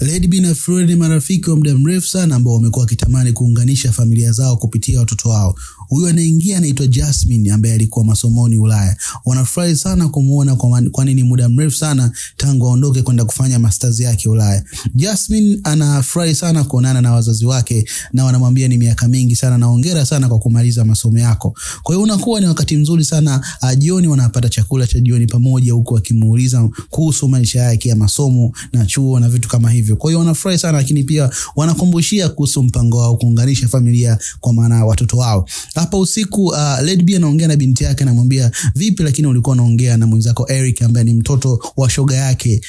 Lady B na Flora ni marafiki wa muda mrefu sana ambao wamekuwa wakitamani kuunganisha familia zao kupitia watoto wao. Huyu anaingia anaitwa Jasmine ambaye alikuwa masomoni Ulaya. Wanafurahi sana kumuona kwani ni muda mrefu sana tangu aondoke kwenda kufanya masters yake Ulaya. Jasmine anafurahi sana kuonana na wazazi wake na wanamwambia ni miaka mingi sana na hongera sana kwa kumaliza masomo yako. Kwa hiyo unakuwa ni wakati mzuri sana. Jioni wanapata chakula cha jioni pamoja huku akimuuliza kuhusu maisha yake ya masomo na chuo na vitu kama hivyo. Kwa hiyo wanafurahi sana, lakini pia wanakumbushia kuhusu mpango wao kuunganisha familia kwa maana watoto wao. Hapa usiku Lady B anaongea na binti yake, anamwambia vipi lakini ulikuwa unaongea na mwenzako Eric ambaye ni mtoto wa shoga yake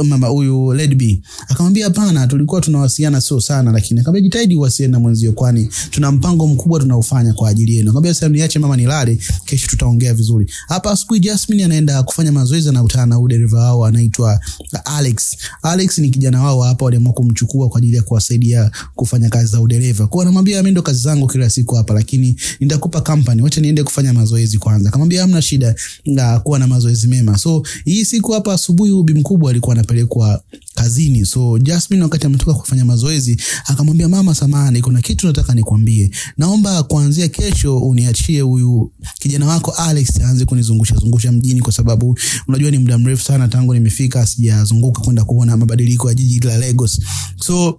mama huyu Lady B. Akamwambia hapana, tulikuwa tunawasiliana sio sana, lakini akamwambia jitahidi uwasiliane na mwenzio kwani tuna mpango mkubwa tunaofanya kwa ajili yenu. Akamwambia sasa niache mama nilale, kesho tutaongea vizuri. Hapa asubuhi Jasmine anaenda kufanya mazoezi na kukutana na dereva wao anaitwa Alex. Alex ni kijana wao hapa, waliamua kumchukua kwa ajili ya kuwasaidia kufanya kazi za udereva. Kwa anamwambia mimi ndo kazi zangu kila siku hapa, lakini nitakupa company, wacha niende kufanya mazoezi kwanza. Akamwambia hamna shida, na kuwa na mazoezi mema. So hii siku hapa asubuhi bi mkubwa alikuwa anapelekwa kazini. So Jasmine wakati ametoka kufanya mazoezi akamwambia mama, samahani, kuna kitu nataka nikwambie. Naomba kuanzia kesho uniachie huyu kijana wako Alex aanze kunizungusha zungusha mjini, kwa sababu unajua ni muda mrefu sana tangu nimefika sijazunguka kwenda kuona mabadiliko ya jiji la Lagos. So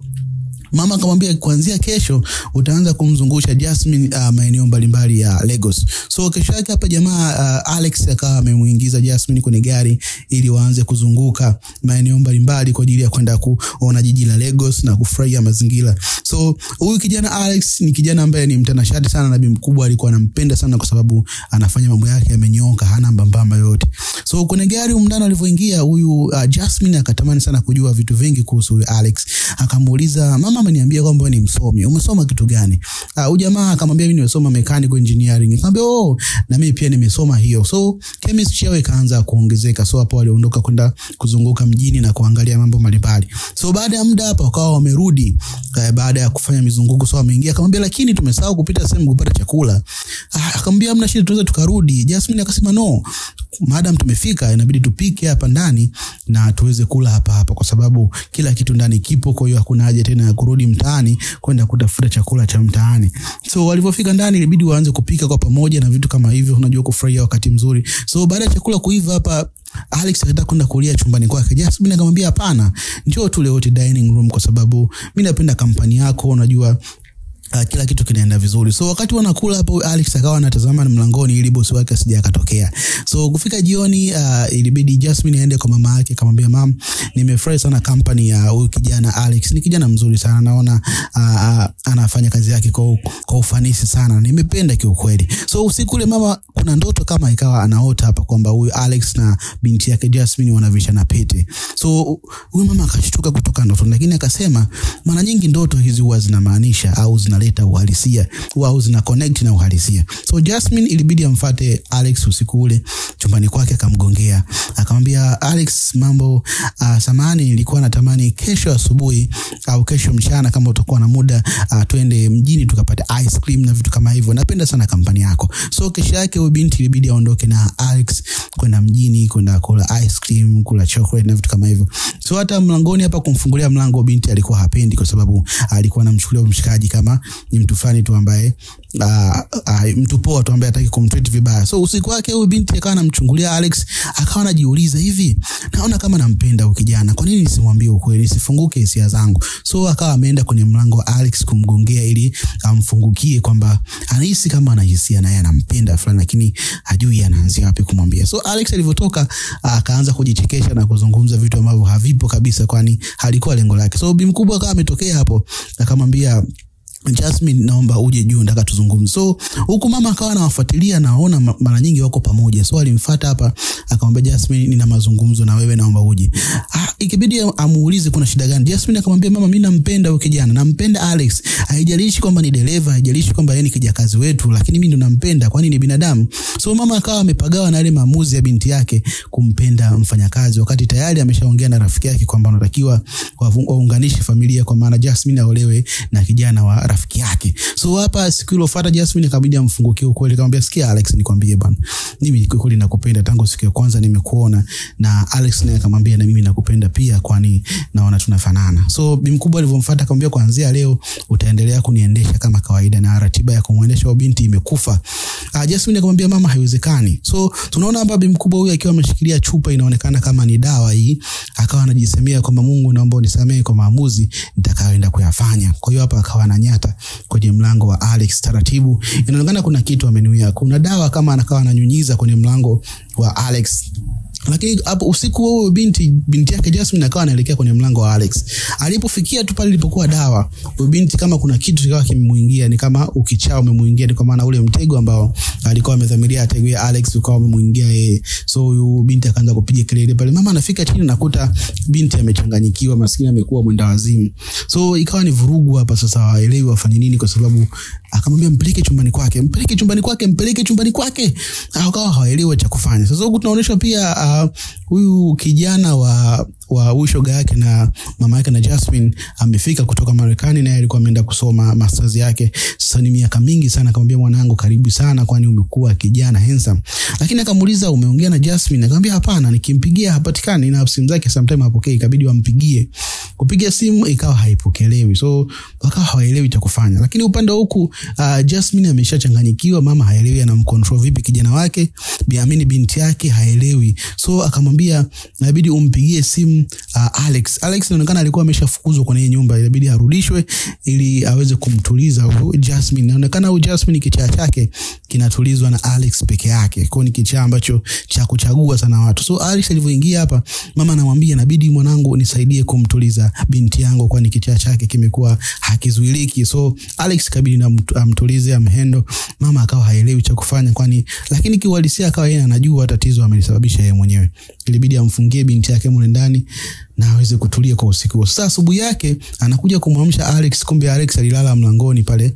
mama akamwambia kuanzia kesho utaanza kumzungusha Jasmine maeneo mbalimbali ya Lagos. So kesho yake hapa jamaa Alex akawa amemuingiza Jasmine kwenye gari ili waanze kuzunguka maeneo mbalimbali kwa ajili ya kwenda kuona jiji la Lagos na kufurahia mazingira. So huyu kijana Alex ni kijana ambaye ni mtanashati sana na bi mkubwa alikuwa anampenda sana kwa sababu anafanya mambo yake yamenyooka, hana mbambamba yote. So kwenye gari umndani alivyoingia huyu Jasmine akatamani sana kujua vitu vingi kuhusu huyu Alex. Akamuuliza mama ameniambia kwamba ni msomi, umesoma kitu gani? Huyu jamaa akamwambia mimi nimesoma mechanical engineering. Akamwambia oh, na mimi pia nimesoma hiyo. So chemistry yao ikaanza kuongezeka. So hapo waliondoka kwenda kuzunguka mjini na kuangalia mambo mbalimbali. So baada ya muda hapa wakawa wamerudi baada ya kufanya mizunguko. So ameingia akamwambia lakini tumesahau kupita sehemu kupata chakula. Akamwambia hamna shida, tunaweza tukarudi. Jasmine akasema no, madam tumefika inabidi tupike hapa ndani na tuweze kula hapa hapa kwa sababu kila kitu ndani kipo, kwa hiyo hakuna haja tena ya kurudi mtaani kwenda kutafuta chakula cha mtaani. So walipofika ndani ilibidi waanze kupika kwa pamoja na vitu kama hivyo, unajua kufurahia wakati mzuri. So baada ya chakula kuiva hapa Alex akataka kwenda kulia chumbani kwake. Jasmine akamwambia hapana, njoo tule wote dining room kwa sababu mimi napenda kampani yako, unajua kila kitu kinaenda vizuri. So wakati wanakula hapo Alex akawa anatazama mlangoni ili bosi wake asije akatokea. So kufika jioni ilibidi Jasmine aende kwa mama yake akamwambia mam, nimefurahi sana company ya huyu kijana Alex. Ni kijana mzuri sana, naona anafanya kazi yake kwa ufanisi sana. Nimependa kiukweli. So usiku ule mama kuna ndoto kama ikawa anaota hapa kwamba huyu Alex na binti yake Jasmine wanavishana pete. So huyu mama akashtuka kutoka ndoto, lakini akasema mara nyingi ndoto hizi huwa zinamaanisha au zinaleta uhalisia au zina connect na uhalisia. So Jasmine ilibidi amfuate Alex usiku ule chumbani kwake, akamgongea akamwambia Alex, mambo, samahani, nilikuwa natamani kesho asubuhi au kesho mchana kama utakuwa na muda twende mjini tukapata ice cream na vitu kama hivyo, napenda sana kampani yako. So kesho yake huyu binti ilibidi aondoke na Alex kwenda mjini kwenda kula ice cream, kula chocolate na vitu kama hivyo. So hata mlangoni hapa kumfungulia mlango binti alikuwa hapendi kwa sababu alikuwa anamchukulia mshikaji kama ni mtu fulani tu ambaye mtu poa tu ambaye hataki kumtreat vibaya. So usiku wake huyu binti akawa anamchungulia Alex, akawa anajiuliza hivi, naona kama nampenda huyu kijana, kwa nini nisimwambie ukweli, nisifunguke hisia zangu? So akawa ameenda kwenye mlango wa Alex kumgongea ili amfungukie kwamba anahisi kama anahisia naye anampenda fulani, lakini hajui anaanzia wapi kumwambia. So Alex alivyotoka akaanza kujichekesha na kuzungumza vitu ambavyo havipo kabisa, kwani halikuwa lengo lake. So bi mkubwa akawa ametokea hapo akamwambia Jasmine, naomba uje juu nataka tuzungumze. So huku mama akawa anawafuatilia, naona mara nyingi wako pamoja. So alimfuata hapa akamwambia Jasmine, nina mazungumzo na wewe, naomba uje. Ikibidi amuulize kuna shida gani. Jasmine akamwambia mama, mimi nampenda huyu kijana, nampenda Alex. Haijalishi kwamba ni dereva, haijalishi kwamba yeye ni kijakazi wetu, lakini mimi ndo nampenda kwani ni binadamu. So mama akawa amepagawa na yale maamuzi ya binti yake kumpenda mfanyakazi, wakati tayari ameshaongea na rafiki yake kwamba anatakiwa waunganishe familia, kwa maana Jasmine aolewe na kijana wa rafiki yake. So hapa siku iliyofuata Jasmine akabidi amfungukie ukweli, akamwambia sikia Alex, nikwambie bwana, mimi kweli nakupenda tangu siku ya kwanza nimekuona. Na Alex naye akamwambia na mimi nakupenda pia, kwani naona tunafanana. So bi mkubwa alivyomfuata akamwambia kuanzia leo utaendelea kuniendesha kama kawaida na ratiba ya kumuendesha binti imekufa. Jasmine akamwambia mama, haiwezekani. So tunaona hapa bi mkubwa huyu akiwa ameshikilia chupa inaonekana kama ni dawa hii, akawa anajisemea kwamba Mungu naomba unisamehe kwa maamuzi nitakayoenda kuyafanya. Kwa hiyo hapa akawa ananyata kwenye mlango wa Alex taratibu. Inaonekana kuna kitu amenuia, kuna dawa kama anakawa ananyunyiza kwenye mlango wa Alex. Lakini hapo usiku huo binti yake Jasmine akawa anaelekea kwenye mlango wa Alex. Alipofikia tu pale ilipokuwa dawa, huyo binti kama kuna kitu kikawa kimemuingia, ni kama ukichaa umemuingia, ni kwa maana ule mtego ambao alikuwa amedhamiria ategue Alex ukawa umemuingia yeye. So huyu binti akaanza kupiga kelele pale. Mama anafika chini nakuta binti amechanganyikiwa, maskini amekuwa mwenda wazimu. So ikawa ni vurugu hapa sasa, hawaelewi wafanye nini, kwa sababu akamwambia mpeleke chumbani kwake, mpeleke chumbani kwake, mpeleke chumbani kwake. Akawa hawaelewi cha kufanya. Sasa huku tunaonyeshwa pia huyu kijana wa ushoga yake na mama yake na Jasmine amefika kutoka Marekani, naye alikuwa ameenda kusoma masters yake. Sasa ni miaka mingi sana. Akamwambia mwanangu, karibu sana, kwani umekuwa kijana handsome. Lakini akamuuliza umeongea na Jasmine? Akamwambia hapana, nikimpigia hapatikani na simu zake sometimes hapokei, ikabidi wampigie. Kupiga simu ikawa haipokelewi. So wakawa hawaelewi cha kufanya. Lakini upande huku Jasmine ameshachanganyikiwa, mama haelewi anamcontrol vipi kijana wake, biamini binti yake haelewi. So akamwambia inabidi umpigie simu Alex. Alex inaonekana alikuwa ameshafukuzwa kwenye nyumba, inabidi arudishwe ili aweze kumtuliza Jasmine. Inaonekana huyu Jasmine kichaa chake kinatulizwa na Alex peke yake. Kwa ni kichaa ambacho cha kuchagua sana watu. So Alex alivyoingia hapa, mama anamwambia inabidi mwanangu nisaidie kumtuliza binti yangu, kwani kichaa chake kimekuwa hakizuiliki. So Alex kabidi amtulize, amhendo. Mama akawa haelewi cha kufanya, kwani lakini kiuhalisia akawa yeye anajua tatizo amelisababisha yeye mwenyewe. Ilibidi amfungie binti yake mule ndani na aweze kutulia kwa usiku. Sasa asubuhi yake anakuja kumwamsha Alex, kumbe Alex alilala mlangoni pale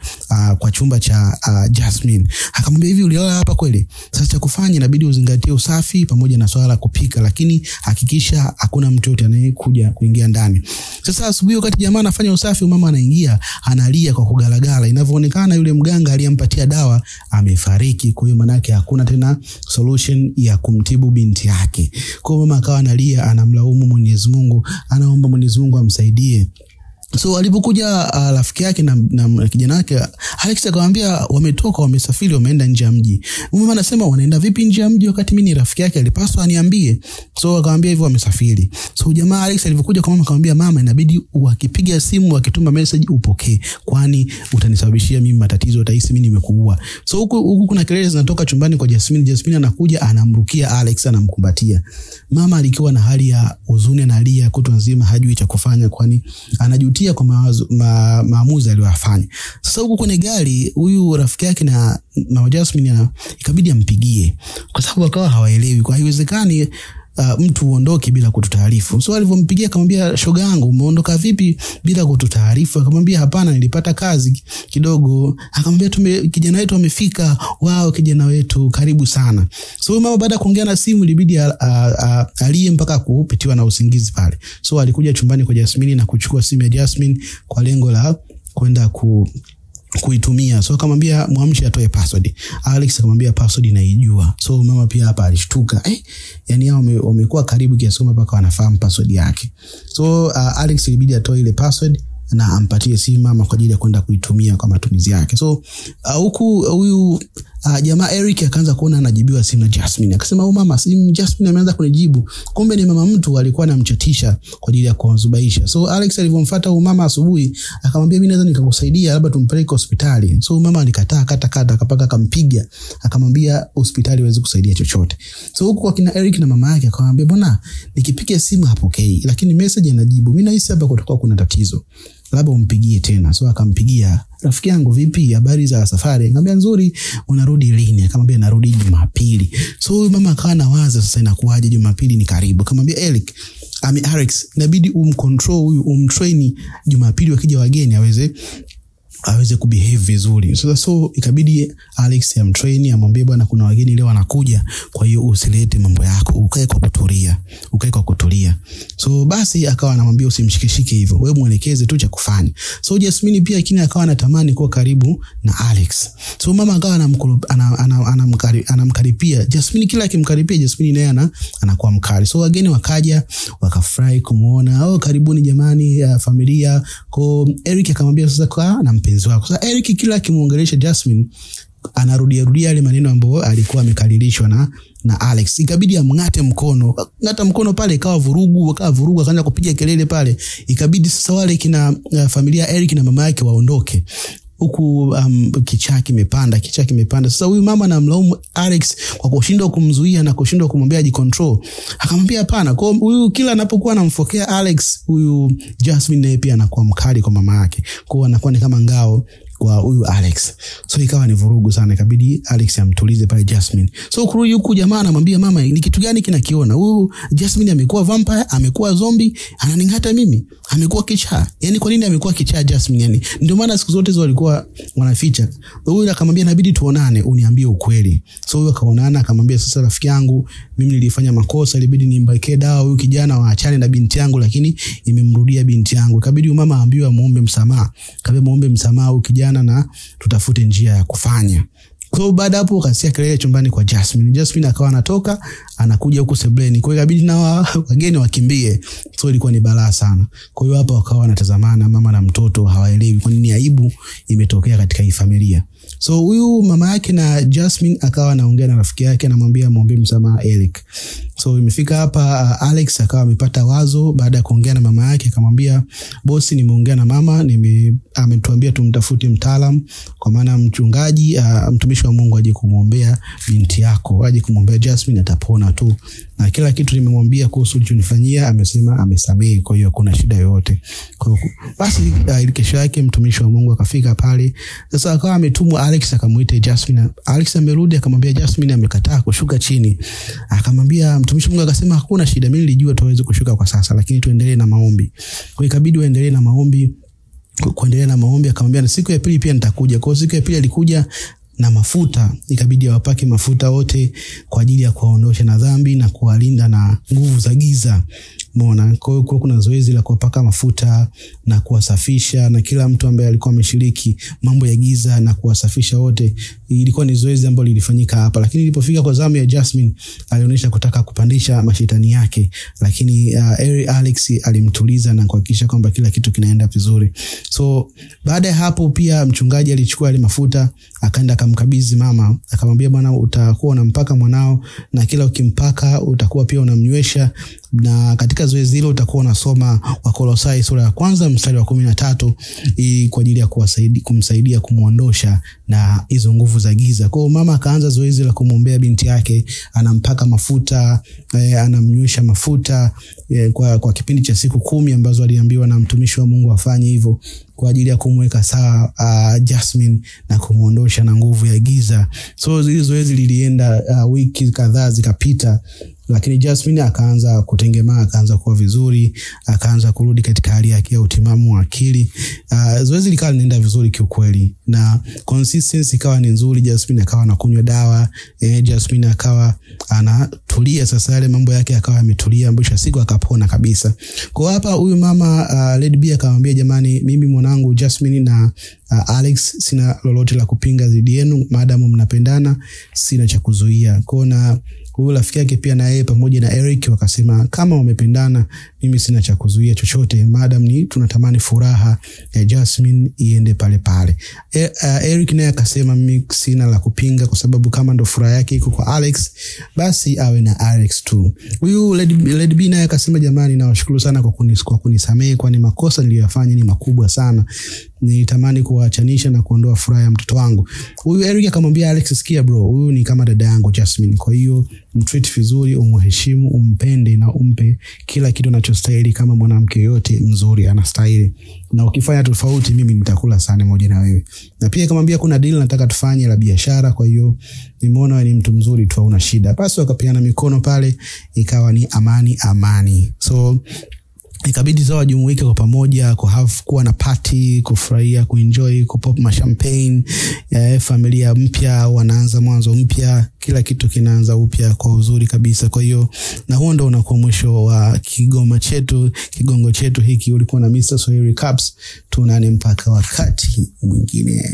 kwa chumba cha Jasmine. Akamwambia hivi, ulilala hapa kweli? Sasa cha kufanya inabidi uzingatie usafi pamoja na swala la kupika, lakini hakikisha hakuna mtu yote anayekuja kuingia ndani. Sasa asubuhi wakati jamaa anafanya usafi, mama anaingia analia kwa kugalagala. Inavyoonekana yule mganga aliyempatia dawa amefariki, kwa hiyo maana yake hakuna tena solution ya kumtibu binti yake. Kwa hiyo mama akawa analia, anamlaumu Mwenyezi Mungu, anaomba Mwenyezi Mungu amsaidie. So alipokuja rafiki yake na kijana wake Alex akamwambia wametoka, wamesafiri, wameenda nje ya mji. Mama anasema wanaenda vipi nje ya mji wakati mimi ni rafiki yake, alipaswa aniambie. So akamwambia hivyo wamesafiri. So jamaa Alex alipokuja kwa mama akamwambia mama, inabidi ukipiga simu ukituma message upokee, kwani utanisababishia mimi matatizo, utahisi mimi nimekuua. So huku kuna kelele zinatoka chumbani kwa Jasmine. Jasmine anakuja anamrukia Alex, anamkumbatia. Mama alikuwa na hali ya huzuni, analia kutwa nzima, hajui cha kufanya, kwani anajutia kwa maamuzi aliyofanya. Sasa huku kwenye gari huyu rafiki yake na mama Jasmine ikabidi ampigie, kwa sababu akawa hawaelewi, kwa haiwezekani mtu uondoke bila kututaarifu. So alivyompigia akamwambia shoga yangu, umeondoka vipi bila kututaarifu? Akamwambia hapana, nilipata kazi kidogo. Akamwambia kijana wetu amefika. Wao, kijana wetu karibu sana. So mama baada kuongea na simu ilibidi alie mpaka kupitiwa na usingizi pale. So alikuja chumbani kwa Jasmine na kuchukua simu ya Jasmine kwa lengo la kwenda kuitumia. So akamwambia muamshe atoe password. Alex akamwambia password naijua. So mama pia hapa alishtuka. Yani hao wamekuwa karibu kiasi kwamba mpaka wanafahamu password yake. So Alex ilibidi atoe ile password na ampatie simu mama kwa ajili ya kwenda kuitumia kwa matumizi yake. So huku huyu jamaa Eric akaanza kuona anajibiwa simu na Jasmine. Akasema huyu mama simu Jasmine ameanza kunijibu. Kumbe ni mama mtu alikuwa anamchatisha kwa ajili ya kumzubaisha. So Alex alivyomfuata huyu mama asubuhi akamwambia mimi naweza nikakusaidia, labda tumpeleke hospitali. So mama alikataa kata kata, akapaka akampiga. Akamwambia hospitali haiwezi kusaidia chochote. So huku kwa kina Eric na mama yake akamwambia bwana, nikipiga simu hapokei, lakini message anajibu. Mimi nahisi hapa kutakuwa kuna tatizo, labda umpigie tena. So akampigia, rafiki yangu vipi, habari za safari? Akamwambia nzuri, unarudi lini? Akamwambia narudi Jumapili. So huyu mama akawa anawaza sasa inakuaje, Jumapili ni karibu. Akamwambia Eric, Alex, inabidi umcontrol huyu, umtrain Jumapili wakija wageni aweze aweze kubehave vizuri. Sasa so ikabidi Alex amtrain, amwambie bwana, kuna wageni leo wanakuja, kwa hiyo usilete mambo yako, ukae kwa kutulia, ukae kwa kutulia. So basi akawa anamwambia usimshikishike hivyo, wewe muelekeze tu cha kufanya. So Jasmine pia lakini akawa anatamani kuwa karibu na Alex. So mama akawa anamkaripia Jasmine, kila akimkaripia Jasmine naye anakuwa mkali. So wageni wakaja wakafurahi kumuona, oh karibuni jamani, familia. Kwa Eric akamwambia sasa kwa na mpenzi wako. Sasa Eric kila akimuongelesha Jasmine anarudia rudia yale maneno ambayo alikuwa amekalilishwa na Alex. Ikabidi amngate mkono. Ngata mkono pale ikawa vurugu, akawa vurugu, akaanza kupiga kelele pale. Ikabidi sasa wale kina familia Eric na mama yake waondoke. Huku kichaa kimepanda, kichaa kimepanda. Sasa huyu mama anamlaumu Alex kwa kushindwa kumzuia na kushindwa kumwambia ajicontrol. Akamwambia hapana. Kwa huyu kila anapokuwa anamfokea Alex, huyu Jasmine naye pia anakuwa mkali kwa mama yake. Kwa hiyo anakuwa ni kama ngao kwa huyu Alex. So ikawa ni vurugu sana, ikabidi Alex amtulize pale Jasmine. So kurudi huku jamaa anamwambia mama, ni kitu gani kinakiona? Huyu Jasmine amekuwa vampire, amekuwa zombie, ananingata mimi, amekuwa kichaa. Yaani kwa nini amekuwa kichaa Jasmine yani? Ndio maana siku zote walikuwa wanaficha. Huyu akamwambia inabidi tuonane, uniambie ukweli. So huyu akaonana, akamwambia sasa rafiki yangu, mimi nilifanya makosa, ilibidi nimbake dawa huyu kijana waachane na binti yangu, lakini imemrudia binti yangu. Ikabidi huyu mama aambiwe muombe msamaha. Kabe muombe msamaha huyu kijana na tutafute njia ya kufanya. Kwa baada hapo akasikia kelele chumbani kwa Jasmine. Jasmine akawa anatoka anakuja huko sebuleni. Kwa hiyo ikabidi na wageni wakimbie. So ilikuwa ni balaa sana. Kwa hiyo hapa wakawa wanatazamana mama na mtoto, hawaelewi kwa nini aibu imetokea katika hii familia. So huyu mama yake na Jasmine akawa anaongea na rafiki yake, anamwambia muombe msamaha Eric. So imefika hapa Alex akawa amepata wazo baada ya kuongea na mama yake, akamwambia bosi, nimeongea na mama, ametuambia tumtafute mtaalamu, kwa maana mchungaji, mtumishi wa Mungu aje kumuombea binti yako, aje kumuombea Jasmine, atapona tu. Na kila kitu nimemwambia kuhusu ulichonifanyia, amesema amesamehe, kwa hiyo hakuna shida yoyote. Kwa hiyo basi kesho yake mtumishi wa Mungu akafika pale. Sasa akawa ametumwa Alex akamuita Jasmine. Alex amerudi akamwambia Jasmine amekataa kushuka chini. Akamwambia mtumishi Mungu akasema hakuna shida, mimi nilijua tuweze kushuka kwa sasa, lakini tuendelee na maombi. Kwa ikabidi waendelee na maombi, kuendelea na maombi. Akamwambia na siku ya pili pia nitakuja. Kwa siku ya pili alikuja na mafuta, ikabidi awapake mafuta wote kwa ajili ya kuwaondosha na dhambi na kuwalinda na nguvu za giza. Umeona? Kwa hiyo kuna zoezi la kuwapaka mafuta na kuwasafisha, na kila mtu ambaye alikuwa ameshiriki mambo ya giza na kuwasafisha wote. Ilikuwa ni zoezi ambalo lilifanyika hapa. Lakini ilipofika kwa zamu ya Jasmine, alionyesha kutaka kupandisha mashetani yake, lakini Alex alimtuliza na kuhakikisha kwamba kila kitu kinaenda vizuri. So baada ya hapo pia mchungaji alichukua ile mafuta akaenda akamkabidhi mama, akamwambia bwana, utakuwa unampaka mwanao, na kila ukimpaka utakuwa pia unamnywesha, na katika zoezi hilo utakuwa unasoma Wakolosai sura ya 1 mstari wa 13 ili kwa ajili ya kumsaidia kumuondosha na hizo nguvu za giza. Kwa hiyo mama akaanza zoezi la kumwombea binti yake, anampaka mafuta, anamnywesha mafuta kwa kipindi cha siku 10 ambazo aliambiwa na mtumishi wa Mungu afanye hivyo kwa ajili ya kumweka sawa Jasmine na kumuondosha na nguvu ya giza. So hili zoezi lilienda wiki kadhaa zikapita, lakini Jasmine akaanza kutengemaa, akaanza kuwa vizuri, akaanza kurudi katika hali yake ya utimamu wa akili. Zoezi likawa linaenda vizuri kiukweli, na consistency ikawa ni nzuri. Jasmine akawa anakunywa dawa, Jasmine akawa anatulia sasa, yale mambo yake akawa ametulia, mwisho siku akapona kabisa. Kwa hapa huyu mama Lady B akamwambia, jamani, mimi mwanangu Jasmine na Alex sina lolote la kupinga dhidi yenu, maadamu mnapendana sina cha kuzuia. Kwa na huyu rafiki yake pia na yeye pamoja na Eric wakasema kama wamependana mimi sina cha kuzuia chochote, maadamu ni tunatamani furaha ya Jasmine iende pale pale. Eric naye akasema mimi sina la kupinga, kwa sababu kama ndo furaha yake iko kwa Alex basi awe na Alex tu. Huyu Lady B naye akasema jamani, nawashukuru sana kwa kunisamehe, kwani makosa niliyofanya ni makubwa sana. Nilitamani kuwaachanisha na kuondoa furaha ya mtoto wangu. Huyu Eric akamwambia Alex, sikia bro, huyu ni kama dada yangu Jasmine, kwa hiyo mtreat vizuri, umheshimu, umpende na umpe kila kitu anachostahili kama mwanamke yote mzuri anastahili. Na ukifanya tofauti mimi nitakula sana moja na wewe. Na pia akamwambia kuna deal nataka tufanye la biashara, kwa hiyo nimeona wewe ni mtu mzuri tu, hauna shida. Basi wakapeana mikono pale, ikawa ni amani amani. So Ikabidi sasa wajumuike kwa pamoja, kuwa na party, kufurahia, kuenjoy, kupop ma champagne. Familia mpya, wanaanza mwanzo mpya, kila kitu kinaanza upya kwa uzuri kabisa. Kwa hiyo na huo ndo unakuwa mwisho wa kigoma chetu, kigongo chetu hiki. Ulikuwa na Mr. Swahili Recaps, tuonane mpaka wakati mwingine.